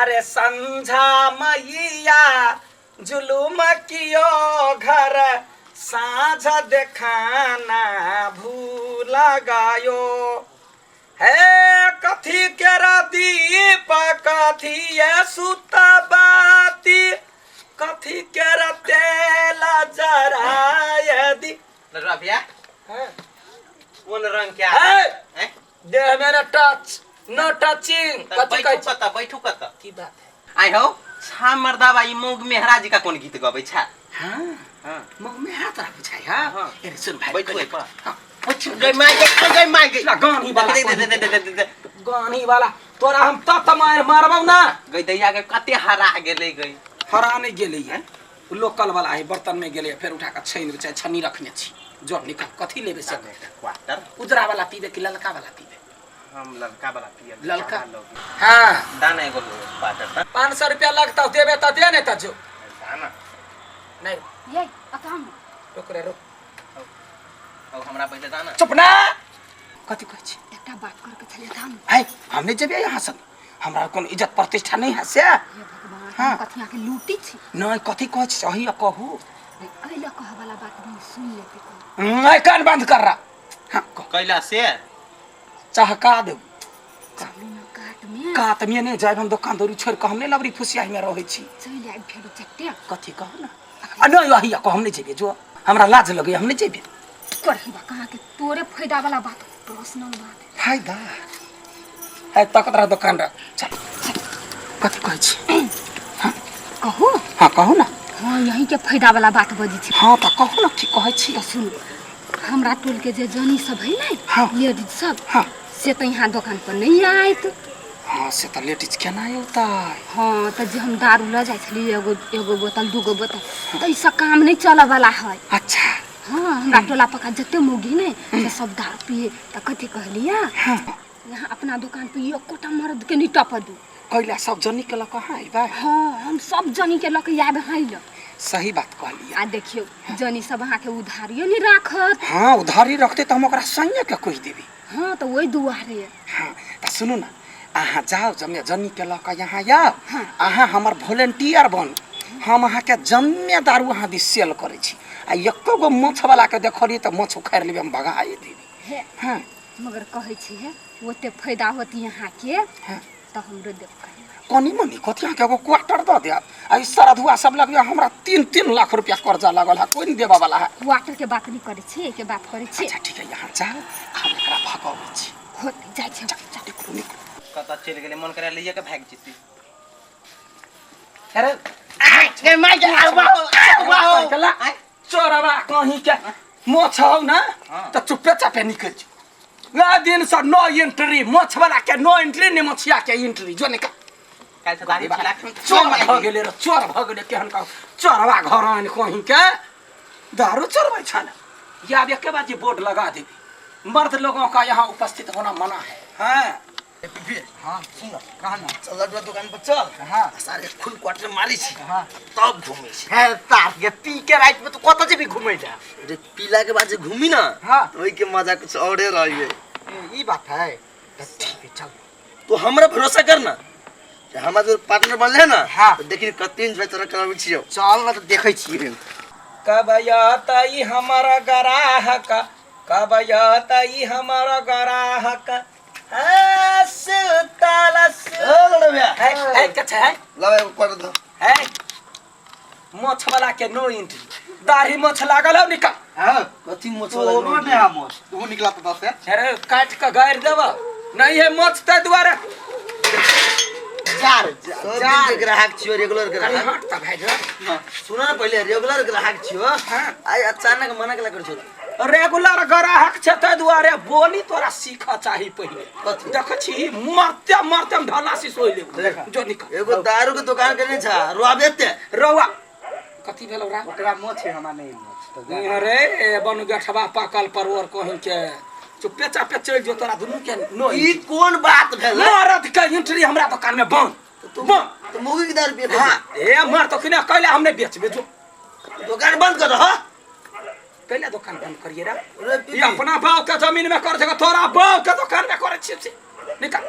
अरे संझा मैया जुलुम कियो घर साँझ देखाना भूल गयो हे कथी केरा दीप कथी ये सुतबाती कथी केरा तेल जराय दी लडुआ भैया हाँ। कोन रंग के है। हैं? देह में न टच नो टचिंग तऽ कथी कहै बैठू छी कतऽ बैठू कतऽ की बात है आइ हौ छा मर्दाबा ई मौग मेहरा जी का कोन गीत गबै छा हाँ हाँ मग में हाथ रख बुझाई हाँ हाँ। अरे सुन भाई बैठू कहियो। एहि पर। हाँ गई माय गई गई माय गई ला गानी वाला दे दे दे दे दे दे दे गानी वाला तोरा हम तत मार मारबौ ना गई दैया के कते हरा गेलै गई हरा नहीं गेलै है लोकल वाला है बर्तन में गेलै फेर उठा के छानि चाहे छन्नी रखने छी जो निकाल कथी लेबे से क्वार्टर उजरा वाला पीबे कि ललका वाला पीबे हम ललका वाला पियब ललका? हाँ दाना एगो क्वार्टर त 500 रुपया लगता देबे त दे नहीं त जो दाना नहीं ये अकाम रुक रे रुक और हमरा पहिले दाना चुप ना कथी कहै छी एकटा बात कर के छलियै थाम है हम नहीं जेबै यहाँ से हमरा कोनो इज्जत प्रतिष्ठा नहीं है से हे भगवान हाँ। हम कथी अहाँके लूटी छी नहीं कथी कहै छी अही कहू नहीं एहि लऽ कहऽ वाला बात नहीं सुन लेते कहू नहीं कान बंद कर रहा हाँ कह कैला से चहका देब चलू ना कात में कात में नहीं जायब हम दोकान दौरी छोड़ के हम नहीं लबरी फुसियाही में रहै छी चलि आबि फेर चट्टे कथी कहू ना आ नहीं अही कह हम नहीं जेबै जो हमरा लाज लगैया हम नहीं जेबै करही बा कहाँ के तोरे फायदा वाला बात पर्सनल बात फायदा है ताकत रह दोकान रह चल कथी कहै छी कहू हाँ कहू ना हाँ यही के फायदा वाला बात बजै छी हाँ तऽ कहू ना की कहै छी तऽ सुन हमरा टोल के जे जनी सब है ने हाँ। लेडीज सब हाँ। से तऽ यहाँ दोकान पर नहीं आयत हाँ से तऽ लेडीज केना औतै हाँ तऽ जे हम दारू लऽ जाइ छलियै एगो एगो बोतल दूगो बोतल तऽ ईसब काम नहीं चलऽ वाला है अच्छा हाँ हमरा टोला पका जते मौगी ने से सब दारू पिए तऽ कथी कहलियै हाँ यहाँ अपना दोकान पे एकोटा मर्द के नहीं टपऽ दू कैला सब जनी के लऽ कहाँ अयबै हाँ हम सब जनी के लऽ के आयब हाई लऽ सही बात कहलियै आ देखियौ जनी सब अहाँके उधारियो नहीं राखत हाँ उधारी रखते तऽ हम ओकरा सैया के कहि देबै हाँ तऽ ओहि दुआरे हाँ तऽ सुनू ने अहाँ जाउ जमे जनी के लऽ कऽ यहाँ आउ हाँ। अहाँ हमर वोलेंटियर बनू हम अहाँके जम्मे दारू अहाँ दिस सेल करै छी आ एको गो माछवला के देखलियै तऽ माछ उखाड़ि लेबै हम भगाए देबै हे हाँ मगर कहै छी हे ओते फायदा होती अहाँके हाँ। तऽ हमरो देब कनी कनी मनी कथी अहाँके एगो क्वार्टर दऽ देब आ ई सरधुआ सब लगैया हमरा 3-3 लाख रुपया कर्जा लागल है कोई नहीं देबऽ वाला है क्वार्टर के बात नहीं करै छी एके बात करै छी अच्छा ठीक है यहाँ जाउ हम एकरा भगाबै छी होत जाइ छी हम। निकलू निकलू कतऽ चलि गेलै मन करे लैये के भागि जेतै अरे गे माय गे आउ बाहो आउ बाहो चला चोरवा कहीं के मोछ हौ ना हाँ। तऽ चुपे चापे निकल जो ला दिन से नो एंट्री मोछ वाला के नो एंट्री ने मोछिया के एंट्री जो निकल काल्हि से दाढ़ी छिला के चोर भऽ गेलै रे चोर भऽ गेलै केहन कहू चोरवा घर आनि कहीं के दारू चोरबै छल याद एके बार जे बोर्ड लगा देबी मर्द लोगों का यहाँ उपस्थित होना मना है हाँ हाँ सुन न कहा ना चल लडुआ दुकान पर चल हाँ सारे फुल क्वार्टर मारै छी हाँ तब घूमै छी हे तार के पी के रात में तो कतऽ जेबी घूमै ला रे पीला के बाद जे घूमी ना हाँ। तो ओहि के मजा कुछ औरे रहिए ई बात है तऽ ठीक है चल तू हमरा भरोसा कर ना जे हमरा जो पार्टनर बनले ना हाँ। तो देखी कते एंजॉय तोरा कराबै छियौ चल ना तऽ देखै छियै कब अयतई हमर ग्राहक कब अयतई हमर ग्राहक आ, सुतल सु- ए लड़ो भैया है है के छै है लावा एगो क्वार्टर दो है मोछ वाला के नो एंट्री दाढ़ी मोछ लागल हौ निकल हां कथी मोछ वाला तोरो ने हम तू निकला तो दस अरे काट के गारि देब नहीं है मोछ ते दुआरे चार सब दिन के ग्राहक छियो रेगुलर अरे ग्राहक हट त भाई जो सुन न पहिले रेगुलर ग्राहक छियो हाँ। आइ अचानक मना केला कर छोड़ रेगुलर ग्राहक छै ताहि दुआरे बोली तोरा सीख चाही पहिले कथी? देख छी मरते मरते हम ढला सी सोइ लेब जो निकल एगो दारू के दुकान करने छा रुआब एते रौआ कथी भेलौ रा ओकरा मोछ है हमरा नहीं मोछ तऽ जा। अरे ए बन गठवा पाकल परवर कहीं के चुप्पे चापे चलि जो तोरा दुनू के नो ई कोन बात भेल मरद के एंट्री हमरा दुकान में बंद तू बंद तो मुगी के दारू पिए हाँ ए मर तो किना कैला हमने बेचबे जो दुकान बंद कर दो कैला दुकान बंद करिए रा रे ई अपना बाप के जमीन में कर जगह तोरा बाप के दुकान में करे छियै से निकल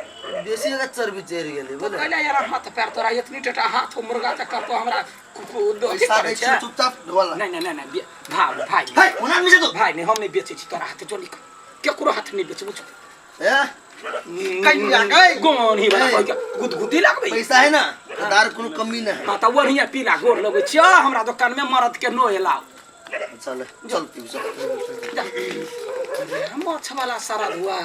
बेसी बेसी अगर चर्बी चढ़ि गेलै तो बुझले। कैला यार हाथ पैर तोरा इतनी टटा हाथ हो मुर्गा चक्कर तो हमरा पैसा दै छी चुपचाप ढोला। नहीं नहीं नहीं नहीं भाई भाई है कोना मिसे तू भाई नहीं, हम नहीं बेचै छी तोरा हाथ जो निकल, केकरो हाथ नहीं बेचबो। ए कहिया गई गोन ही वाला कह के गुदगुदी लगबै। पैसा है ना तो दारू कोनो कमी ना है। हाँ तो बढ़िया पीला गोर लगै छियो, हमरा दुकान में मरद के नो एलाओ। चल चल पीऊ चल। माछ वाला सारा धुआ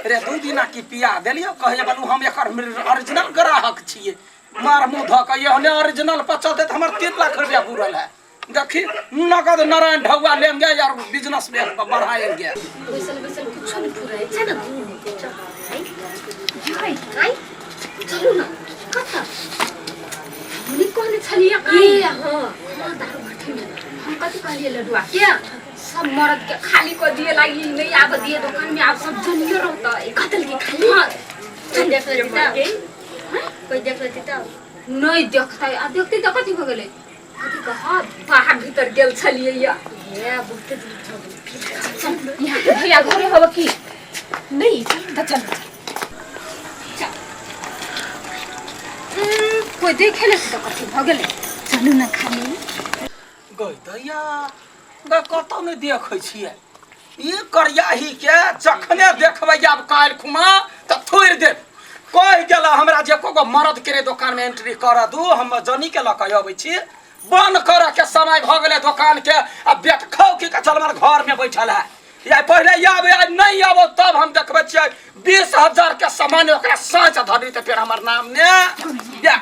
रे दू दिना की पिया देलियो, कहे बलू हम एकर ओरिजिनल ग्राहक छियै, मार मुँह धऽ के एहने ओरिजिनल पर चलते तऽ हमर 3 लाख रुपया बुड़ल है। देखी नगद नारायण ढौआ लेंगे यार, बिजनेस में बढ़ाएंगे। बैसल बैसल कुछो नहि फुराइ छै ने। आइ चलू ने कतऽ हम कहने छलियै। ए हँ हँ, दारू भट्ठी में हम कथी कहलियै लडुआ के सब मरद के खाली कऽ दिए लागी, नहीं आबऽ दिए दुकान में, आब सब जनियो रहतै। कतल के खाली? हँ। कोई देख लेतै तब? कोई देख लेतै तब? नहीं देखतै, आ देखतै तऽ कथी भऽ गेलै? कथी कहब, बाहर भीतर गेल छलियै या हे बहुते दूर भऽ गेलै। चल, यहाँ के भैया घरे हब की नहीं? चल तऽ चल चल। कोई देखे ले तऽ कथी भऽ गेलै? चलू ने खाली। गई दैया ग, कतौ नहि देखै छियै ई करियाही के। जखने देखबै आब काल्हि खुमा तऽ थोड़ि देब। कहि गेल हमरा जे एको गो मरद के दोकान में एंट्री कर दू, हम जनी के लऽ कऽ अबै छी। बंद करऽ के समय भऽ गेलै दोकान के, आ बेट खाउ की के चलमर घर में बैठल है। या पहिले आबे आ नहीं आबो तब हम देखबै छियै 20,000 के सामान ओकरा साँच धरी तऽ फेर हमर नाम ने या।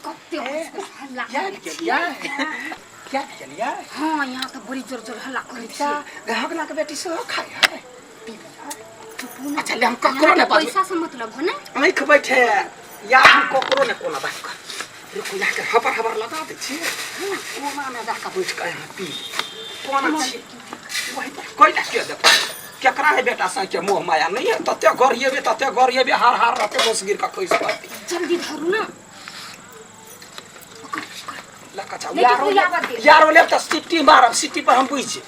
कते हल्ला याद करै केलियै? छियै। क्या केलियै? हँ, यहाँ तऽ बड़ी जोर जोर हल्ला करै छियै। गहगना के बेटी सेहो खाइ है, पीबै है। चुपू ने। अच्छा ले, हम ककरो यहाँ ने तऽ बाजबै। पैसा से मतलब हो ने। आँखि बैठे या हम ककरो ने कोनो बात कर। रुकू, जाके हबर हबर लगा दै छी, कोना में जाके बैठ के यहाँ पी। कोना छी वही पर कोई ना के देखो केकरा है बेटा सा के मोह माया नहीं है। तते गरिएबे तते गरिएबे, हार हार रहते बस गिर के खसि पड़ती। जल्दी धरू ना। लका चाउ। नहीं तो यारो कोई आवाज दे। यारो लेब तऽ सिट्टी मारब, सिट्टी पर हम बुझि जेबै।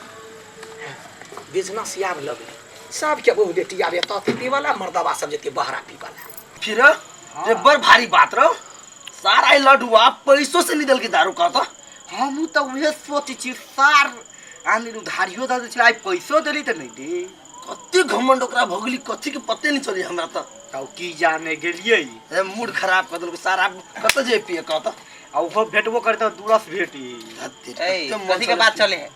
बिजनेस आब लगलै सबके, बहु बेटी आब एतऽ पीवला, मर्दबा सब जेतै बहरा पीवला। फिर रे बड़ भारी बात रहो सार, आई लडुआ पैसो से निकल के दारू कहता। हमहूँ तऽ उहे सोचै छी सार, आन दिन उधारियो दऽ दै छलै, आइ पैसो देली तऽ नहि दे। कते घमंड ओकरा भऽ गेली, कथी के पते नहीं चली हमरा तऽ। तऽ की जाने गेलियै। ए मूड खराब कर देलको सार, आब कतऽ जे पिए कहता। आ ओहो भेटबो करतौ दूरस भेटी। ए कथी के बात चले है?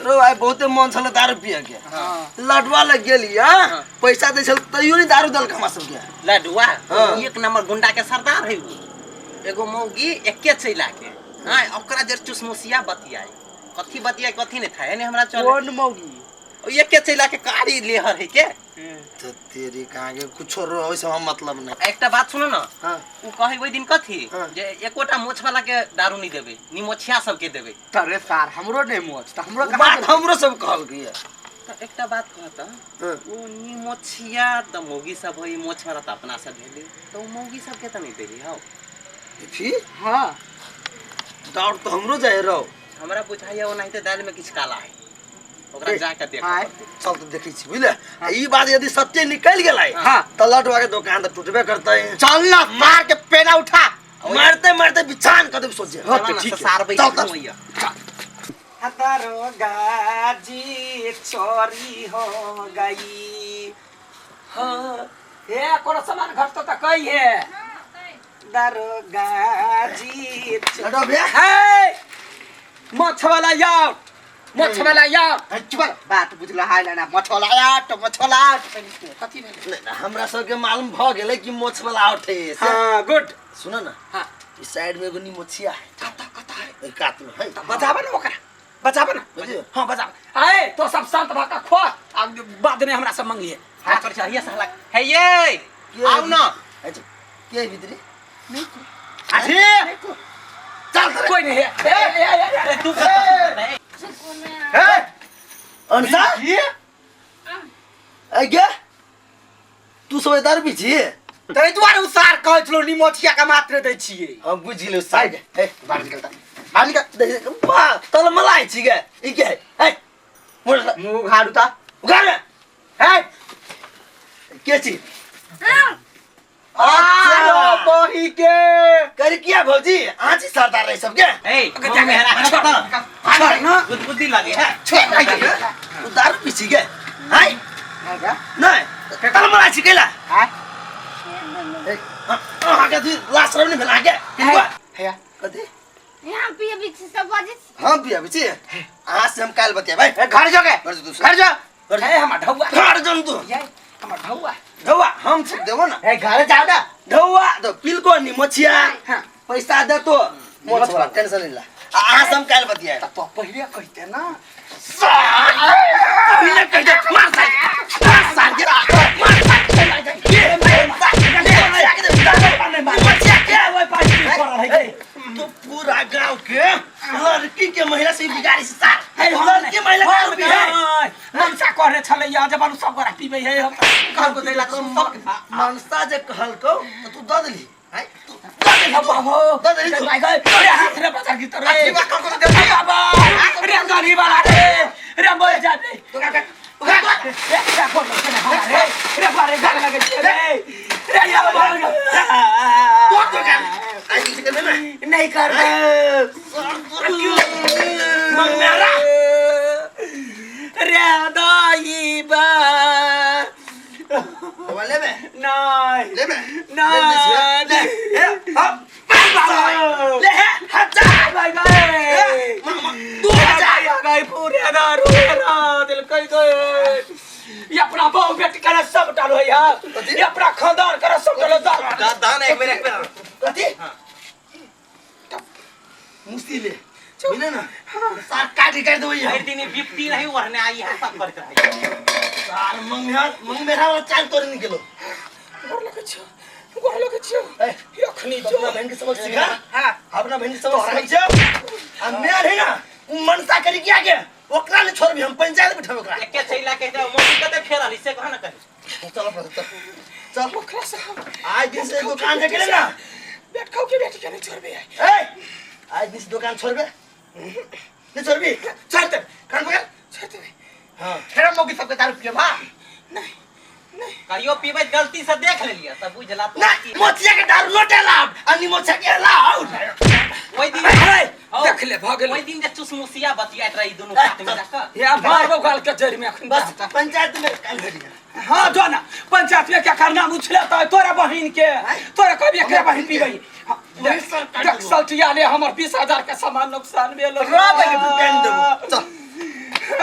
रो आइ बहुते मन छल दारू पिए के, लडुआ लग गेली आ पैसा दै छल तैयो नहीं दारू देलक हमरा सबके। लडुआ? हाँ। एक नंबर गुंडा के सरदार है वो। एगो मौगी एके चैला के, हाँ, ओकरा जर चुसमुसिया बतियाई, कथी बतियाई कथी नहीं था ने हमरा चले। कोन मौगी? ओ एके चैला के कारी लेहर है के। तो तेरी कहाँ के कुछो रो, ओइसे हम मतलब नहीं। एकटा बात सुनो ना। हाँ। उ कहै ओहि दिन कथी? हाँ। जे एकोटा मोछ वाला के दारू नहीं देबै, निमोछिया सबके देबै। तरे सार, हमरो नहि मोछ तऽ हमरो उ कहाँ बात देबै? हमरो सब कहलकै ये। तऽ एकटा बात कहत। हाँ। ओ निमोछिया तऽ मौगी सब है, मोछ वाला तऽ अपना सब भेलै, तऽ उ मौगी सबके तऽ नहीं देली हौ। फिर हाँ। डाउट तऽ हमरो जाय रहो। हमरा बुझाइया ओनाहिते दालि में किछु काला है, ओकरा जाके देख। आय। चल तऽ देखै छी बुझले, आ ई बात यदि सत्य निकलि गेलै हाँ। तऽ लडुआ के दोकान तऽ टूटबे करतै। चल ना, मार के पेड़ा उठा। मारते मारते बिछान कर देब सोचे। हाँ, तऽ ठीक है। सार चल, चल। होइया। दरोगा जी चोरी हो गई हो। हे कोनो सामान घटतो तऽ कही है दरोगा जी। लडुआ भैया। है माछ वाला यार, माछ वाला यार। चुप, बात बुझला हाय ना मछोला आट मछोला आट। कथी भेलै? नहीं, नहीं, हमरा सबके मालूम भऽ गेलै कि मोछ वाला आउट है से। हाँ गुड। सुन ना। हाँ। इस साइड में एगो निमोछिया है। कता कता है? ओहि कात में है। तऽ बजाबऽ ने ओकरा, बजाबऽ ने। बजियौ? हाँ बजाबऽ। आए तो सब शांत भऽ कऽ खो, आ बाद में हमरा सब मंगिए। हाँ कर चाहिए साला हे ये के आउ ना। अच्छा के भीतरी? अरे चल तोरे। कोई नहीं है। ए, ए, ए, ए, ए, तू हे अनसा की ए गे तू सब दारू पी छी? ताहि दुआरे उ सार कहै छलो निमोछिया के मात्र दै छियै। हम बुझि गेलियौ साइड। हे बाहर निकल त, बाहर निकल। देख, वाह तल मलाई छी गे, ई के है? हे मुड़ मुँह उघाड़ू त। उघाड़। हे के छी? आरो बही के कर किया भौजी आज ही सरदार रहे सबके ए छोड़ ना। गुदगुदी लगे है छोड़ तू दारू पी छी गे हाय नहीं तल मरा छी केला अहाँके तू लाश रह नहीं भेल अहाँके पिलुआ हैया कथी यहाँ पिए भी छी सब बजै छी हम पियाबै छी अहाँ से हम काल्हि बतियाबै ए, घर जो के घर जो तू घर जो घर हे हमर ढौआ घर जो तू ये हमर ढौआ ढौआ हम छुप देबो ना ए घर जाओ ना ढौआ तो पिलको नि मछिया हाँ। पैसा दे तो मोछ वाला टेंशन नहीं ला आ अहाँ से हम काल्हि बतियाब त तो पहिले कहिते ना पहिले कहि दे मार साल मार साल के मार साल तो पूरा गांव के लड़की के महिला से बिगाड़ी से सार लड़की महिला दारू पी है मनसा कहने छलैया जे बालू सब गोरा पीबै है हम कहलको दैला सब मनसा जे कहलको तो तू दऽ देली हैं? तू दऽ देली तू। बाबो दऽ देली तू। भाई गए रे हाथ रे बजार की रे अथी बा कहलको दे दे। बाबा रे गाड़ी वाला रे रे मर जा रे तू का कर रे रे बोल रे रे बारे घर लगे रे रे या बाबा तू तो कर आई किसी करबे ना नहीं कर मंगमेरा रे दाई बा बाबा लेबे नहीं लेबे नहीं ले ए हम ले हे हजार भाई गए दू हजार गए पूरे दारू दिल कई गए ये अपना बहू बेटी करे सब डालो है यार ये अपना खानदान करे सब डालो दारू दान एक बेर एक बेर कथी मुस्ती ले बुझले ना सार काटी काटी देबै भरि दिन बिपटी नहीं ओढ़ने आई है सब करैत रहै सार मंगमेरा मंगमेरा वाला चाल तोरे निकलो गोर लगे छियो गोर लगे छियो ए, अखनी तो जो अपना बहन के सबक सिखा हां अपना बहन के सबक सिखा छौ आ मेयर है ना उ मनसा करी किया के ओकरा ने छोड़बी हम पंचायत बैठब ओकरा एके चैला के दे मौसी कते फेरल से कह ना कही चल अपना चल चल ओकरा से हम आज दिन से दुकान से गेले ना बेट खाओ के बेटी के नहीं छोड़बे ए आज दिन से दुकान छोड़बे नहीं छोड़बी छोड़ दे कान पकड़ छोड़ दे हां फेर मौगी सबके दारू पिए बा नहीं नहीं कहियो पीबै गलती से देख लेलिए तब बुझला तो ना मोचिया के दारू लोटे लाउड आ निमोचिया के लाउड ओइ दिन अरे हौ, देख ले भऽ गेल ओइ दिन जे चुसमुसिया बतियाइत रही दुनू कात में जाकऽ या मारबो गाल के जड़ में अखन बस पंचायत में काल भेटिया हाँ जो ना पंचायत में क्या करना उछले तो तोरा बहिन के तोरा कभी एकरे बहिन पीबई वही सर काट देख देबो। सल्टिया ले हमर 20,000 के सामान नुकसान भेल रह के पेन देबो चल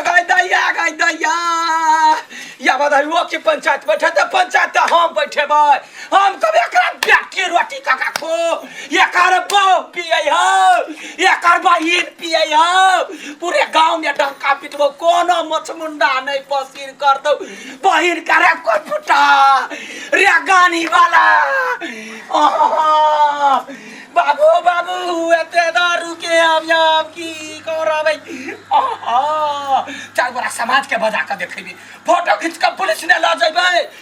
गाय दैया गाय दैया या बधाई वो की पंचायत बैठे तो पंचायत तो हम बैठेबै हम कभी एकरा बेटी रोटी काका खो एकर बहू पियै हौ एकर बहिन पियै हौ पूरे गांव में डंका पिटबो कोनो मछमुंडा नहीं पसीन कर दो बहिन करे कोई फुटा रे गानी वाला ओहो बाबू बाबू एते दारू के हम आब की करबै ओहो चार गोरा समाज के बजा के देखेबी फोटो खींच के पुलिस ने लऽ जेबै।